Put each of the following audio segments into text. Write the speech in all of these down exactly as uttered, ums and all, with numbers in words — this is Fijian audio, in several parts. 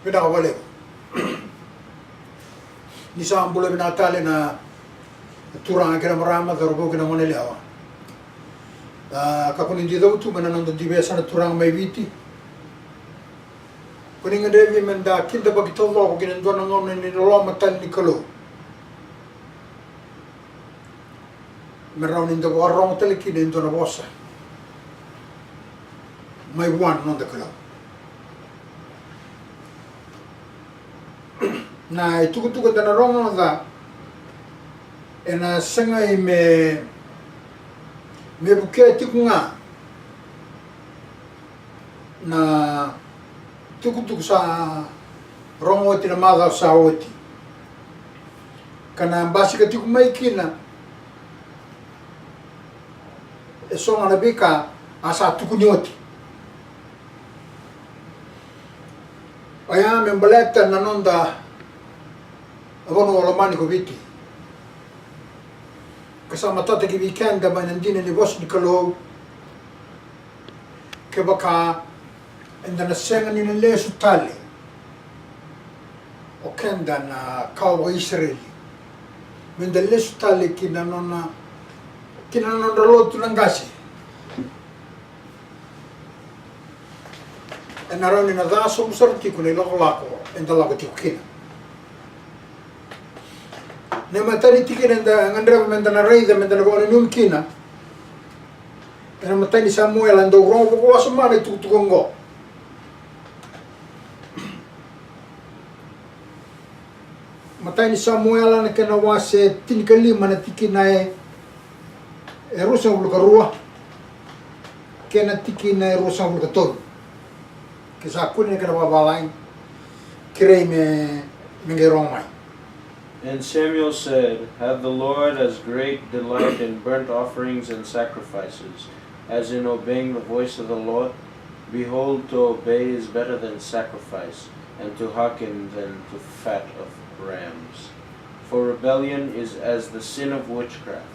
Vinaka vakalevu. Ni sa bula vinaka tale na turaga kei na marama, cauravou kei na goneyalewa. A, kakua ni da cavutu mai na noda dui veiyasana turaga mai Viti. Ko ni gadrevi me da kidavaki taucoko ki na dua na gauna ni loloma tale ni Kalou, me rawa ni da vakarorogo tale kina e dua na vosa mai vua na noda Kalou. Na itukutuku eda na rogoca ena segai me, me vukea tiko ga na tukutuku sa rogo oti na macawa sa oti, ka na basika tiko mai kina e so ga na veika a sa tukuni oti. Oya me baleta na noda vanua lomani ko Viti, ka sa matata ki vei keda mai na dina ni vosa ni Kalou. Kevaka eda na sega ni na lesu tale o keda na kawa vakaIsireli, me da lesu tale ki na nona, ki na nodra lotu na qase, ena rawa ni na ca sobu sara tiko na ilakolako eda lako tiko kina. Na imatai ni tikina eda gadreva me da na raica, me da na vakananumi kina, ena imatai ni Samuela, eda dau rogo vakawasoma na itukutuku oqo. Matai ni Samuela na kena wase tinikalima, na tikina e, e ruasagavulu ka rua kei na tikina e ruasagavulu ka tolu. Ke sa kune na kena vakavalagi, kerei me, me qai rogo mai. And Samuel said, "Hath the Lord as great delight in burnt offerings and sacrifices, as in obeying the voice of the Lord? Behold, to obey is better than sacrifice, and to hearken than to fat of rams. For rebellion is as the sin of witchcraft,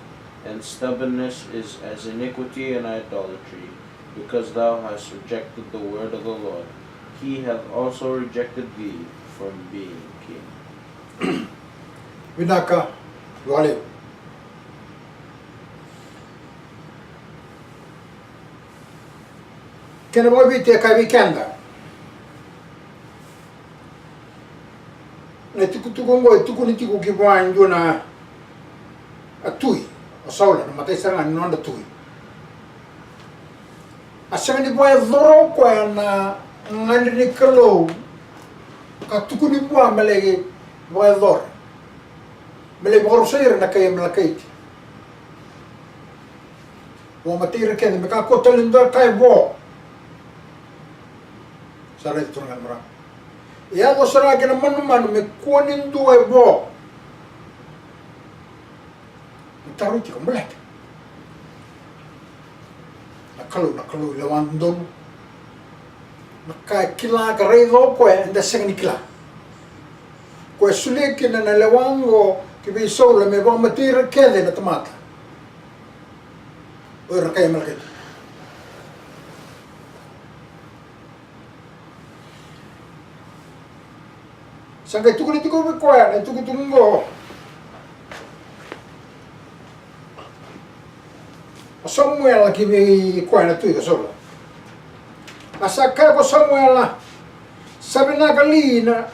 and stubbornness is as iniquity and idolatry. Because thou hast rejected the word of the Lord, he hath also rejected thee from being king." Vinaka vakalevu. Kena vakaviti e kaya vei keda, na itukutuku oqo e tukuni tiko ki vua e dua na, a tui, o Saula, na matai sara ga ni nodra tui. A sega ni vakayacora o koya na gadre ni Kalou, ka tukuni vua me lai vakayacora, me lai vakarusai ira na kai Amalekaiti. Vakamatei ira kece, me kakua tale ni dua e vo. Sa raica, turaga kei na marama, e yaco sara ga kina manumanu me kua ni dua e vo. Na taro tiko baleta na Kalou, na Kalou lewa dodonu. Na ka e kila ka raica o koya eda sega ni kila. Koya e solia kina na lewa oqo ki vei Saula me vakamatei ira kece na tamata, o ira na kai Amalekaiti. Sa qai tukuni tiko vei koya na itukutuku oqo o Samuela ki vei koya na tui ko Saula. A sa kaya ko Samuela, "Sa vinaka li na,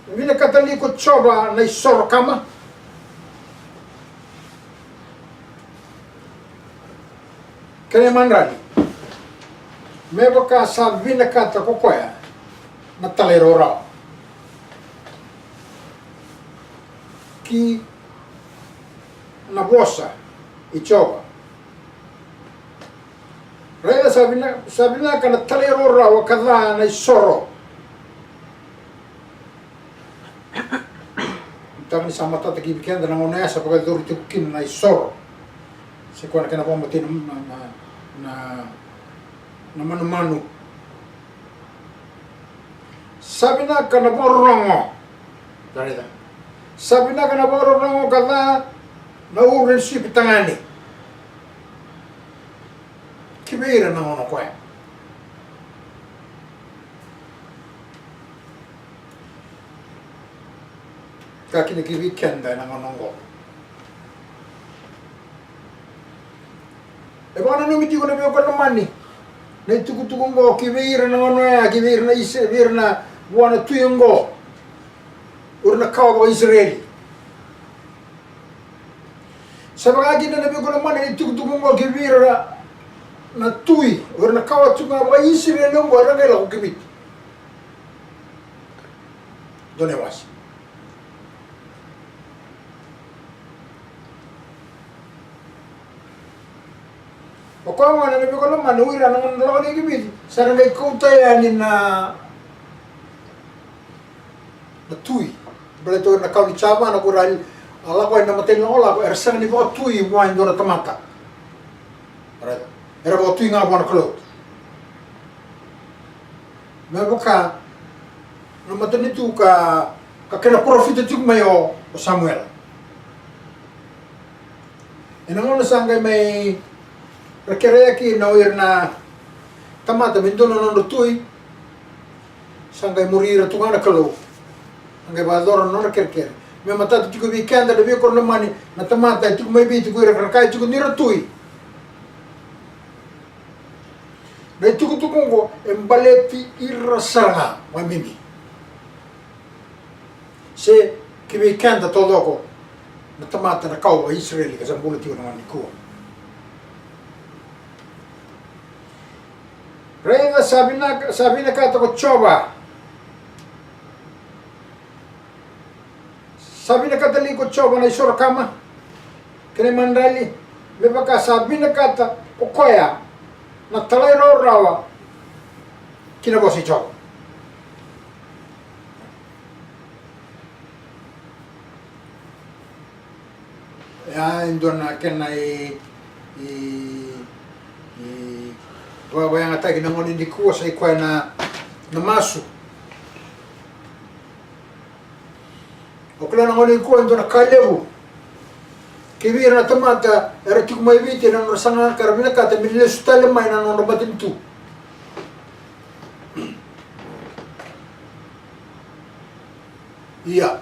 vinakata li ko Jiova na isoro kama kei na madrali, me vaka sa vinakata ko koya na talairawarawa ki na vosa i Jiova? Raica, sa vina-, sa vinaka na talairawarawa ka ca na isoro." Mataka ni sa matata ki vei keda na gauna ya sa vakayacori tiko kina na isoro, se koya na kena vakamatei na, na, na, na manumanu. Sa vinaka na vakarorogo. Raica. Sa vinaka na vakarorogo ka ca na uro ni sipi tagane. Ki vei ira na gauna koya. Ka kina ki vei keda ena gauna oqo. E vakananumi tiko na veiwekani lomani na itukutuku oqo ki vei ira na gauna oya, ki vei ira na Ise-, vei ira na vua na tui oqo, o ira na kawa vakaIsireli. Sa vaka kina na veiwekani lomani na itukutuku oqo ki vei ira na tui, o ira na kawa tu ga vakaIsireli oqo era qai lako ki Viti. Dua na iwase. O koya gona na veiwekani lomani, o ira na gauna na lako nei ki Viti, sa ra qai kauta yani na, na tui. Baleta o ira na kawa ni Javana ko ira a lako yani na mata ni lakolako, era sega ni vakatui vua e dua na tamata. Right. Era vakatui ga vua na Kalou. Me vaka na matanitu ka, ka kena parofita tiko mai o, o Samuela. Ena gauna sa qai mai ra kerea kina o ira na tamata me dua na nodra tui, sa qai muri ira tu ga na Kalou. Sa qai vakayacora na nodra kerekere. Me matata tiko vei keda na veiwekani lomani, na tamata e tiko mai Viti ko ira ka ra kaya tiko ni ra tui. Na itukutuku oqo e baleti ira sara ga vakabibi. Se ki vei keda taucoko na tamata na kawa vakaIsireli ka sa bula tiko na gauna nikua. Raica sa vinaka, sa vinakata ko Jiova. Sa vinakata li ko Jiova na isoro kama kei na imadrali, me vaka sa vinakata ko koya na talairawarawa ki na vosa i Jiova? Ia, e dua na kena i, i, i, va-, vakayagataki na gauna nikua sa i koya na, na masu. O kila na gauna nikua e dua na ka levu. Kei vei ira na tamata era tiko mai Viti ena nodra saga ka ra vinakata me lesu tale mai na nodra matanitu. Ia,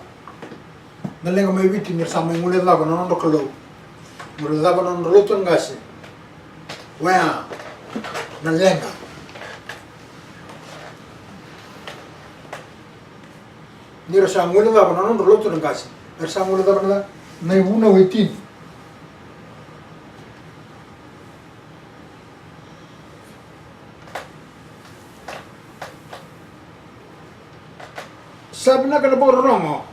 na leqa mai Viti ni ra sa mai guilecava na nodra Kalou, guilecava na nodra lotu na qase. Oya na leqa. Ni ra sa guilecava na nodra lotu na qase, era sa guilecava na, na ivunau e tini. Sa vinaka na vakarorogo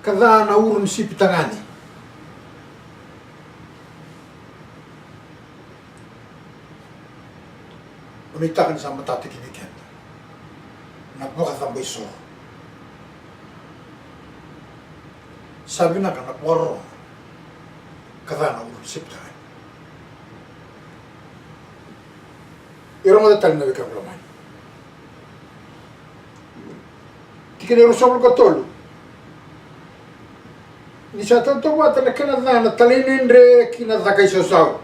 ka ca na uro ni sipi tagane. Au nuitaka ni sa matata ki vei keda na vakacabo isoro. Sa vinaka na vakarorogo ka ca na uro ni sipi tagane. E rogoca tale na wekaqu lomani. Tikina e ruasagavulu ka tolu. Ni sa tautauvata na kena ca na talaidredre ki na caka isausau.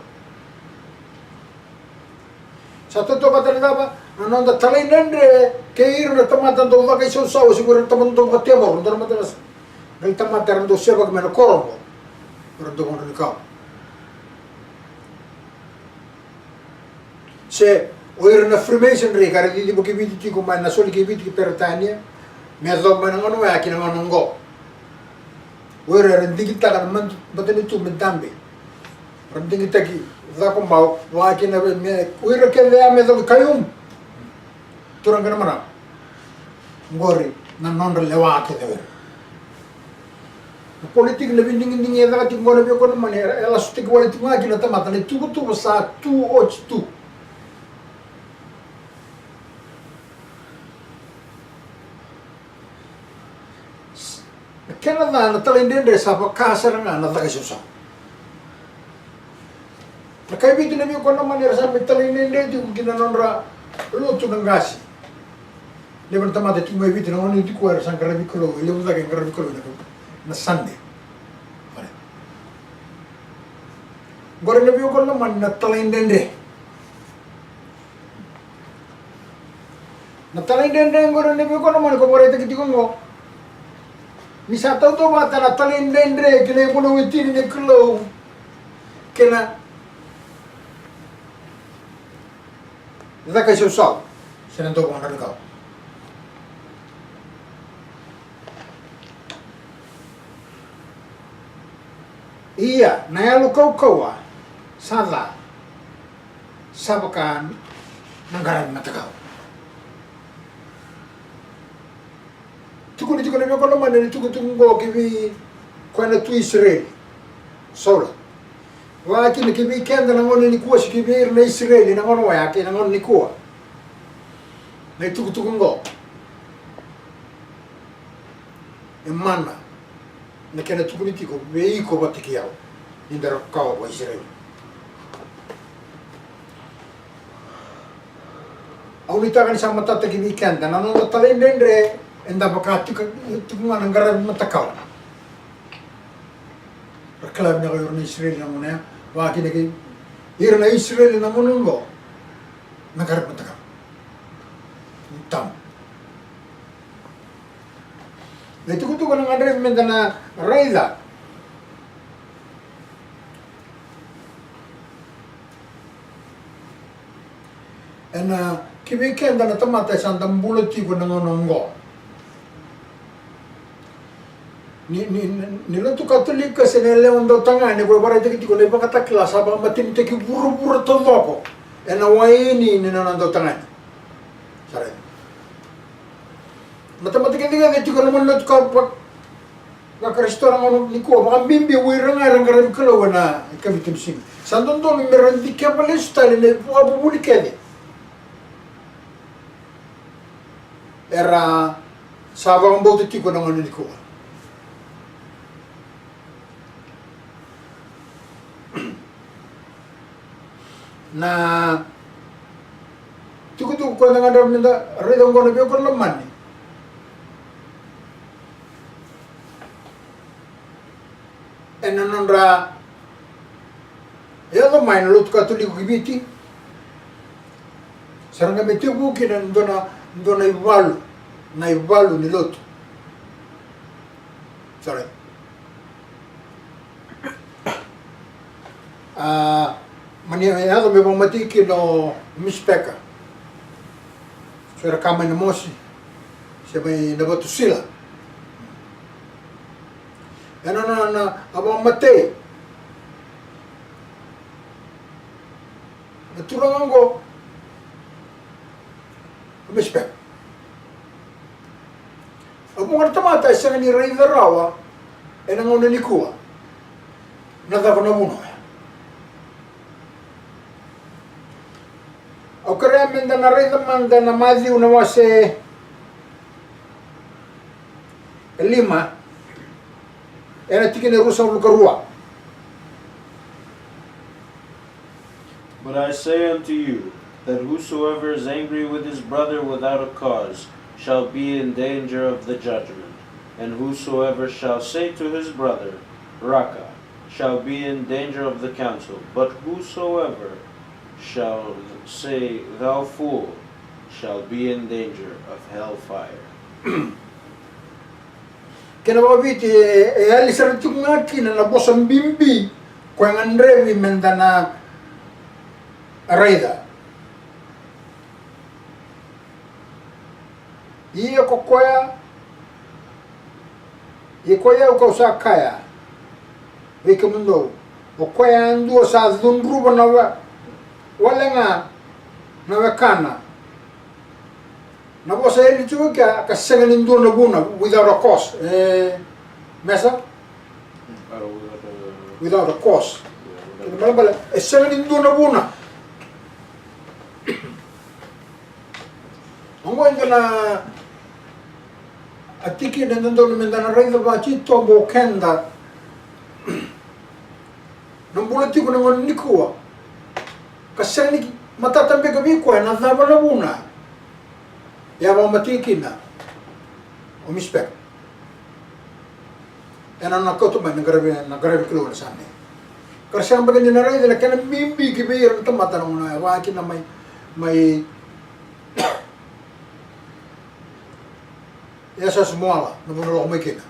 Sa tautauvata na cava? Na noda talaidredre kei ira na tamata dau caka isausau, se ko ira na tamata dau vakatevoro, dau na mata na sa. Qai tamata era dau sevaki mai na koro oqo, era dau vodo ni kawa. Se o ira na Freemasonry ka ra ciciva ki Viti tiko mai na soli ki Viti ki Peritania, me yacova mai na gauna oya ki na gauna oqo. O ira era digitaka na mata-, matanitu me dabe. Ra digitaki Cakobau, vaka kina vei me, o ira kece ya me yacova ki Khaiyum. Turaga na marama. Oqori na nodra lewa kece o ira. Na politiki, na veidigidigi e caka tiko qo na veiwekani lomani, e lasutaki wale tiko ga kina na tamata, na ituvatuva sa tu oti tu. Na kena ca na talaidredre sa vaka sara ga na caka isausau. Na kai Viti na veiwekani lomani era sa mai talaidredre tiko ki na nodra lotu na qase. Levu na tamata e tiko mai Viti na gauna nikua era sa qaravi Kalou, e levu cake e qaravi Kalou na, na Sunday. Qori na veiwekani lomani na talaidredre. Na talaidredre oqori na veiwekani lomani ko vakaraitaki tiko oqo. Ni sa tautauvata na talaidredre kei na ivunau e tini ni Kalou kei na caka isausau se na dau vakadrau ni kawa. Ia na yalo kaukauwa sa ca, sa vaka na qaravi matakau. Tukuni tiko na veiwekani lomani na itukutuku oqo ki vei koya na tui Isireli, Saula. Vakakina ki vei keda na gauna nikua, se ki vei ira na Isireli na gauna oya kei na gauna nikua. Na itukutuku oqo e mana na kena tukuni tiko vei iko vata kei au, ni da ra kawa vaka Isireli. Au nuitaka ni sa matata ki vei keda na noda talaidredre, eda vaka tiko, tiko ga na qaravi matakau. Ra kila vinaka o ira na Isireli na gauna ya, vakakina kei ira na Isireli na gauna oqo, na qaravi matakau. Tabu. Na itukutuku ena gadrevi meda na raica. Ena ki vei keda na tamata e sa da bula tiko na gauna oqo. Ni, ni, ni, ni lotu Katolika se na yalewa dautagane, ko e vakaraitaki tiko na ivakatakila sa vakamatenitaki vuravura taucoko ena waini ni nona dautagane. Sa raica. Na tamata kecekece tiko na mani lotu ka va-, vaKarisito na gauna nikua, vakabibi o ira ga era qaravi Kalou ena ikavitu ni siga. Sa dodonu me ra dikeva lesu tale na ivakavuvuli kece era sa vakabauta tiko na gauna nikua. Na tukutuku ko eda gadreva meda raica oqo na veiwekani lomani. Ena nodra yaco mai na lotu Katoliko ki Viti, sa ra qai mai tekivu kina e dua na, dua na ivalu, na ivalu ni lotu. Sorry. A, mani yaco me vakamatei kina o Miss Packer. So era ka mai na mosi se mai na vatu sila. Ena nona, na, a vakamatei na turaga oqo, o Miss Packer. A vuqa na tamata e sega ni raica rawa ena gauna nikua na cava na vuna oya. Au kerea meda na raica mada na Maciu na wase e lima, ena tikina e ruasagavulu ka rua. But I say unto you, that whosoever is angry with his brother without a cause shall be in danger of the judgment. And whosoever shall say to his brother, Raca, shall be in danger of the council. But whosoever shall say, Thou fool, shall be in danger of hell fire. Kena vakaviti, e, e yali sara tiko ga kina na vosa bibi ko e gadrevi meda na raica. Ia ko koya, ia ko i au kau sa kaya vei kemudou, o koya yadua sa cudruva na wa-, wale ga na wekana. Na vosa e yali tiko kea ka sega ni dua na vuna, without a cause. E, Mesa? Without a cause. Kena balebale, e sega ni dua na vuna. Oqo e dua na tikina e dodonu meda na raica vakatitobu o keda na bula tiko na gauna nikua. Ka sega ni matata beka vei koya na cava na vuna e a vakamatei kina o Miss Packer. Ena nona kauta mai na qaravi, na qaravi Kalou ena Same. Ka ra sega beka ni na raica na kena bibi ki vei ira na tamata na gauna e vaka kina mai, mai Yasayasa Moala, na vanua lako mai kina.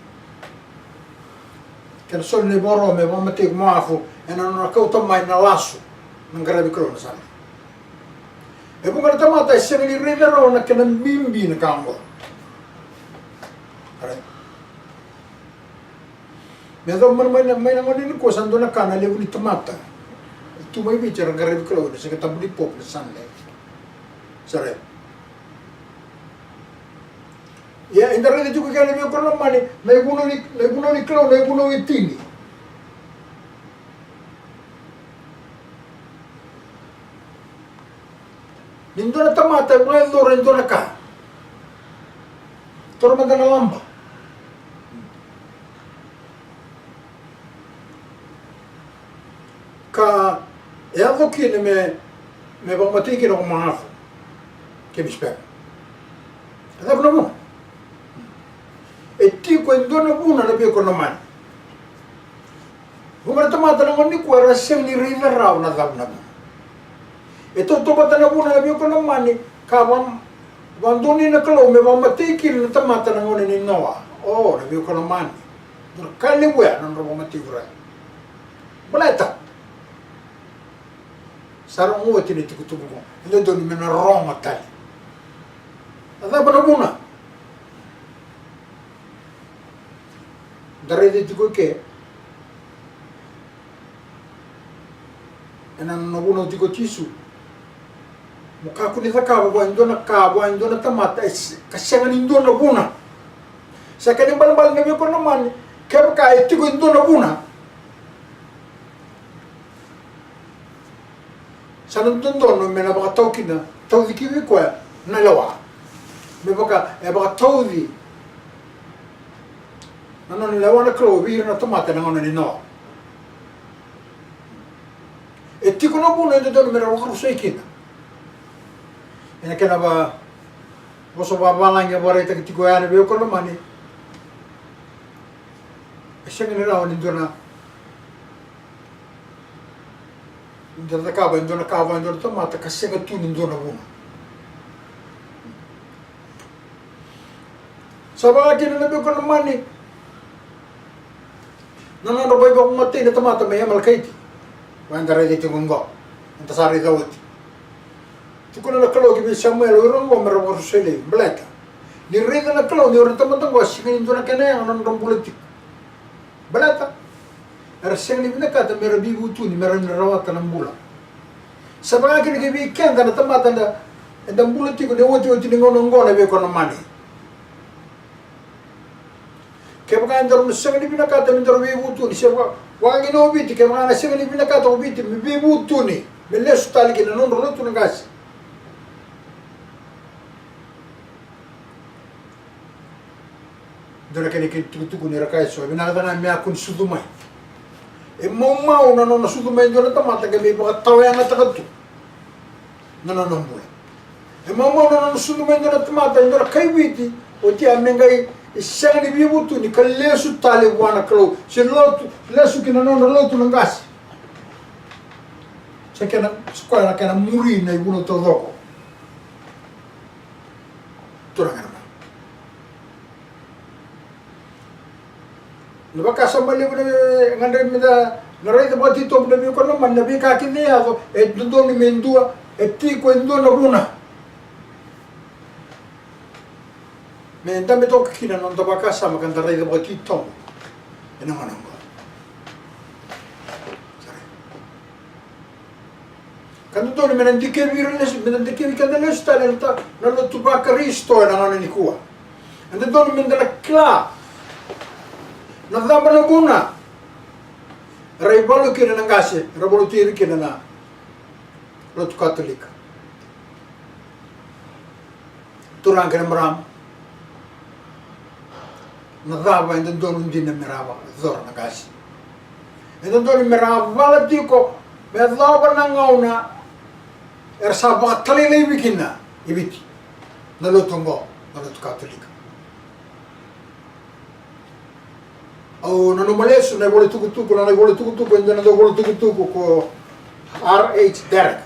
kena soli na ivoro me vakamatei iko mai Mawafu, ena nona kauta mai na lasu na qaravi Kalou na sala. E vuqa na tamata e sega ni raica rawa na kena bibi na ka oqo. Alright. Me yacova mai na, mai na gauna nikua sa dua na ka na levu ni tamata tu mai Viti era qaravi Kalou ena Siga Tabu ni Pope na Sunday. Sa raica. Ia eda raica tiko kina na veiwekani lomani, na ivunau ni, na ivunau ni Kalou, na ivunau e tini. Ni dua na tamata e vakayacora e dua na ka, taura mada na laba, ka e yaco kina me, me vakamatei kina ko Mawafu kei Misipeka. E cava na vuna? E tiko e dua na vuna na veiwekani lomani. Vuqa na tamata na gauna nikua era sega ni raica rawa na cava na vuna. E tautauvata na vuna na veiwekani lomani, ka va, vadonui na Kalou me vakamatei kina na tamata na gauna nei Noa. O, na veiwekani lomani, dua na ka levu ya na nodra vakamatei iko rai. Baleta sa rogo oti na itukutuku oqo. E dodonu me na rogo tale. A cava na vuna? Da raica tiko eke ena nona vunau tiko o Jisu. Mo kakua ni cakava vua e dua na ka, vua e dua na tamata, e se-, ka sega ni dua na vuna. Sa kena ibalebale na veiwekani lomani, kevaka e tiko e dua na vuna, sa na dodonu me na vakatau kina, tauci ki vei koya na lewa. Me vaka e vakatauci na nona lewa na Kalou vei ira na tamata ena gauna nei Noa. E tiko na vuna e dodonu me ra vakarusai kina. Ena kena va, vosa vavalagi e vakaraitaki tiko ya na veiwekani lomani. E sega ni rawa ni dua na, ni da cakava e dua na ka vua e dua na tamata ka sega tu ni dua na vuna. Sa vaka kina na veiwekani lomani na nodra veivakamatei na tamata mai Amalekaiti. Vaka eda raica tiko oqo, eda sa raica oti. Tukuna na Kalou ki vei Samuela, o ira oqo me ra vakarusai laivi, baleta ni raica na Kalou ni o ira na tamata oqo e sega ni dua na kena yaga na nodra bula tiko. Baleta era sega ni vinakata me ra veivutuni me ra na rawata na bula. Sa vaka kina ki vei keda na tamata eda, eda bula tiko ena iotioti ni gauna oqo na veiwekani lomani. Kevaka edaru na sega ni vinakata me daru veivutuni, se vaka, vaka kina o Viti, kevaka na sega ni vinakata o Viti me veivutuni, me lesu tale ki na nodra lotu na qase. Dua na kena itukutuku ni ra kaya eso, e vinaka cake ga me a kua ni sucu mai. E maumau na nona sucu mai e dua na tamata qai mai vakatawayagataka tu na nona bula. E maumau na nona sucu mai e dua na tamata, e dua na kai Viti, oti ya me qai sega ni veivutuni ka lesu tale vua na Kalou, se lotu, lesu ki na nona lotu na qase. Sa kena, sa koya na kena muri na ivunau taucoko. Turaga na marama. Na vakasama levu na gadrevi me da na raica vakatitobu na veiwekani lomani, na veika kece e yaco, e dodonu me dua, e tiko e dua na vuna me dabe toka kina na noda vakasama ka da raica vakatitobu ena gauna oqo. Sara. Ka dodonu me na dikevi ira lesu, me na dikevi keda lesu tale na ta-, na lotu vaKarisito ena gauna nikua. E dodonu me da na kila na cava na vuna era ivalu kina na qase, era valuti ira kina na lotu Katolika. Turaga kei na marama, na cava e dodonu dina me ra vakayacora na qase? E dodonu me ra vala tiko me yacova na gauna era sa vakatalai laivi kina e Viti na lotu oqo, na lotu Katolika. Au nanuma lesu na ivola tukutuku, na ivola tukutuku, e dua na ivola tukutuku ko R H Derek.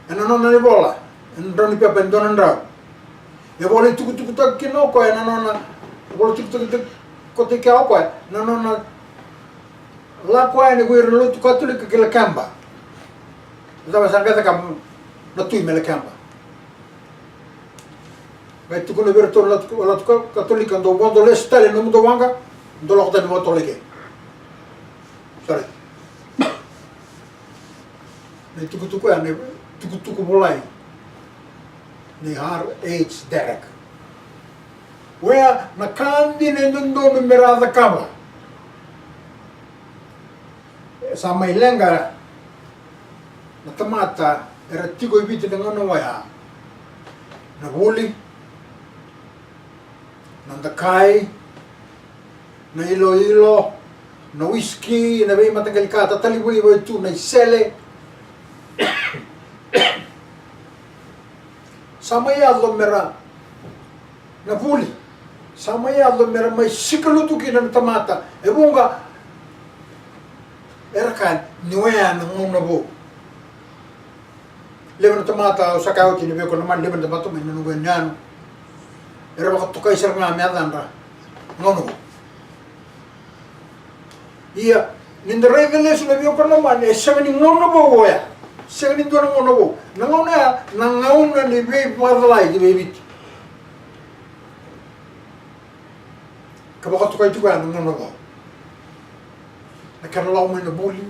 Ena nona ivola, ena drau ni pepa e dua na drau. E vola tukutukutaka kina o koya ena nona ivola tukutukutaka Koto i kea o koya na nona lako yani ko ira na lotu Katolika ki Lakeba. Cava sa qai cakava na tui mai Lakeba? Qai tukuna vei iratou na lotu, lotu Katolika, dou vodo lesu tale na nomudou waqa, dou lako tani vakatovolei ke. Sara. Na itukutuku ya, na itukutuku volai nei R H Derek. Oya na ka dina e dodonu me ra cakava. Sa mai leqa na tamata era tiko e Viti na gauna oya. Na vuli, na dakai, na iloilo, na wiski, na veimataqali ka tatalivaliva e tu, na isele. Sa mai yaco me ra, na vuli, sa mai yaco me ra mai sikalutu kina na tamata. E vuqa era kaya ni oya na gauna vou. Levu na tamata, au sa kaya oti ni vei koya na mani, levu na tamata mai na noqu yanuyanu era vakatokai sara ga me yacadra gauna vou. Ia ni da raica lesu na vei koya na mani, e sega ni gauna vou oya. Sega ni dua na gauna vou. Na gauna ya na gauna ni veivakacalai ki vei Viti. Ka vakatokai tiko ya na gauna vou. Na kena lako mai na vuli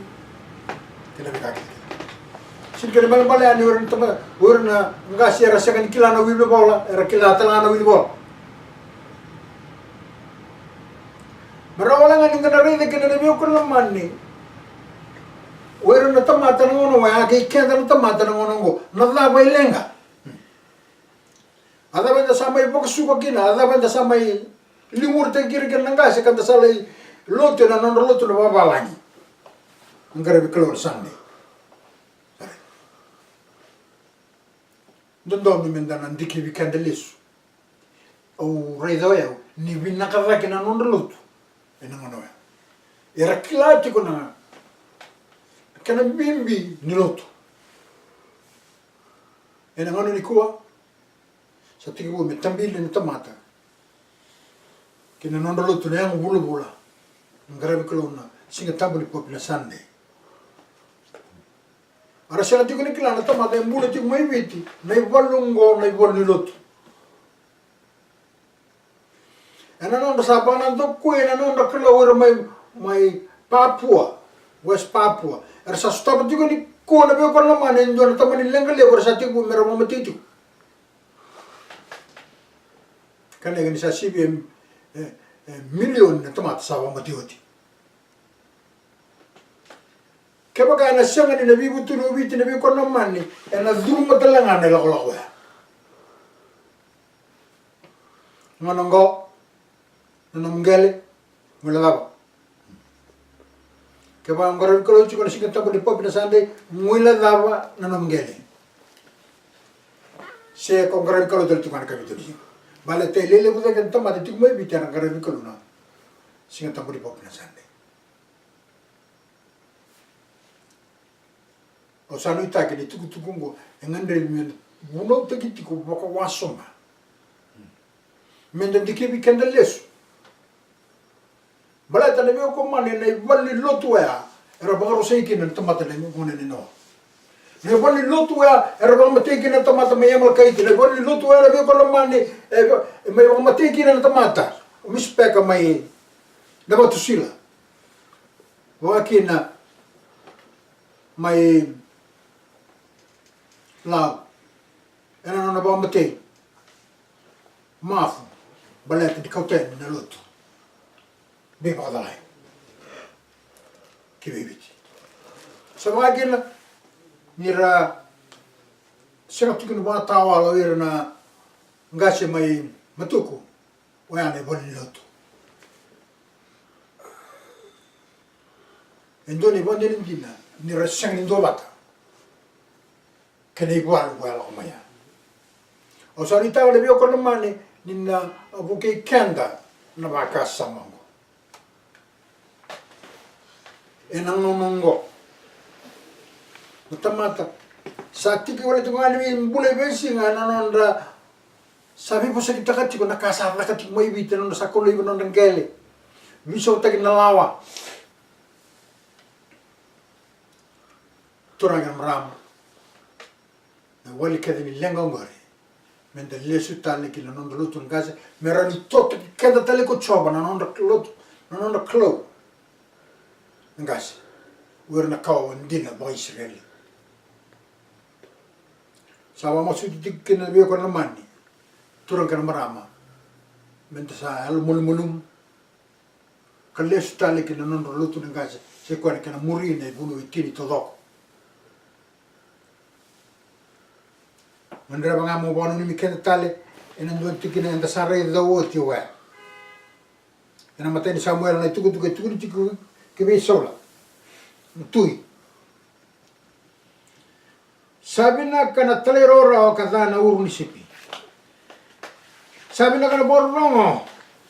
kei na veika kece. Sega ni kena ibalebale yani o ira na tama, o ira na qase era sega ni kila na wili vola, era kila tale ga na wili vola. Me rawa wale ga ni da na raica kina na vei koya na mani. O ira na tamata na gauna oya kei keda na tamata na gauna oqo, na cava e leqa? A cava eda sa mai vakasuka kina, a cava eda sa mai limuritaki ira kina na qase ka da sa lai lotu ena nodra lotu na vavalagi? Na qaravi Kalou na Sunday. Dodonu me da na dikivi keda lesu. Au raica o yau ni vinaka cake na nodra lotu ena gauna oya. Era kila tiko na kena bibi ni lotu. Ena gauna nikua sa tekivu me tabili na tamata kei na nodra lotu na yago vulavula, na qaravi Kalou na Siga Tabu ni Pope na Sunday. Era sega tiko ni kila na tamata e bula tiko mai Viti na ivalu oqo na ivalu ni lotu. Ena nodra sa vakanadokoi ena nodra kalou ira mai, mai Papua, West Papua. Era sa sotava tiko nikua na vei koya na mani e dua na tama ni leqa levu era sa tekivu me ra vakamatei tiko. Ka na qai ni sa sivi e, e, e milioni na tamata sa vakamatei oti. Kevaka ena sega ni na veivutuni o Viti na vei koya na mani, ena curuma tale ga na ilakolako oya. Gauna oqo, na nomu qele, guilecava. Kevaka o qaravi Kalou tiko na Siga Tabu ni Pope na Sunday, guilecava na nomu qele. Se ko qaravi Kalou tale tiko ga na kavitu ni siga. Baleta e lelevu cake na tamata tiko mai Viti era qaravi Kalou na Siga Tabu ni Pope na Sunday. Au sa nuitaki ni tukutuku oqo e gadrevi me vunautaki tiko vakawasoma. Me da dikevi keda lesu. Baleta na veiwekani ena ivalu ni lotu oya era vakarusai kina na tamata na gone ni Noa. Na ivalu ni lotu oya era vakamatei kina na tamata mai Amalakaiti. Na ivalu ni lotu oya na veiwekani e, e mai vakamatei kina na tamata o Misipeka mai na Vatusila. Vakakina mai Lau ena nona vakamatei Mafu baleta ni kauta yani na lotu veivakacalai ki vei Viti. Sa vakakina ni ra sega tu kina vakatawala o ira na qase mai Matuku. Oya na ivalu ni lotu. E dua na ivakadinadina ni ra sega ni duavata kei na ivalu ko ya lako mai ya. Au sa nuitaka na veiwekani ni na vukei keda na vakasama oqo. Ena gauna oqo na tamata sa tiki wale tiko ga ni veibula i veisiga ena nodra sa veivosakitaka tiko na ka sa caka tiko mai Viti, ena nodra sa kolaiva na nodra qele. Veisautaki na lawa. Turaga kei na marama, na wali kece ni leqa oqori, meda lesu tale ki na noda lotu na qase, me rawa ni totoki keda tale ko Jiova na nodra lotu, na nodra Kalou na qase. O ira na kawa dina vakaIsireli. Sa vakamasuti tiko kina vei koya na mani, turaga kei na marama, meda sa yalomalumalumu ka lesu tale ki na nodra lotu na qase, se koya na kena muri na ivunau e tini taucoko. Gadreva ga mo vakananumi keda tale ena dua na tikina eda sa raica oti oya. Ena imatai ni Samuela na itukutuku e tukuni tiko ki vei Saula na tui. Sa vinaka na talairawarawa ka ca na uru ni sipi. Sa vinaka na vakarorogo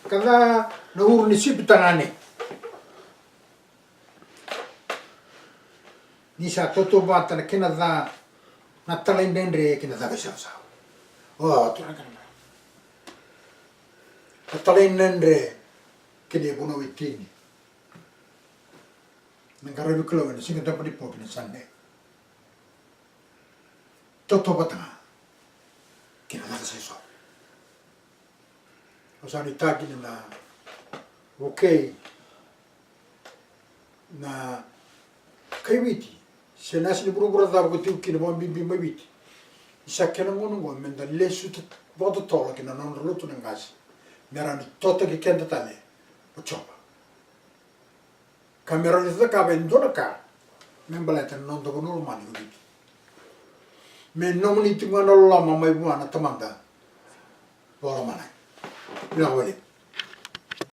ka ca na uru ni sipi tagane. Ni sa tautauvata na kena ca na talaidredre ki na caka i savasava. O turaga na, na talaidredre ki na ivunau e tini. Na qaravi Kalou ena Siga Tabu ni po ki na Sade. Tautauvata ga ki na caka i savasava. Au sa nuitaka kina na vukei na kai Viti se na yasa ni vuravura cava ko tiko kina, vakabibi mai Viti. Ni sa kena gauna oqo meda lesu ta-, vakatotolo ki na nodra lotu na qase, me rawa ni totaki keda tale o Jiova. Ka me rawa ni cakava e dua na ka me baleta na noda vanua lomani ko Viti. Me nomuni tiko ga na loloma mai vua na Tamada Vakalomalagi. Vinaka vakalevu.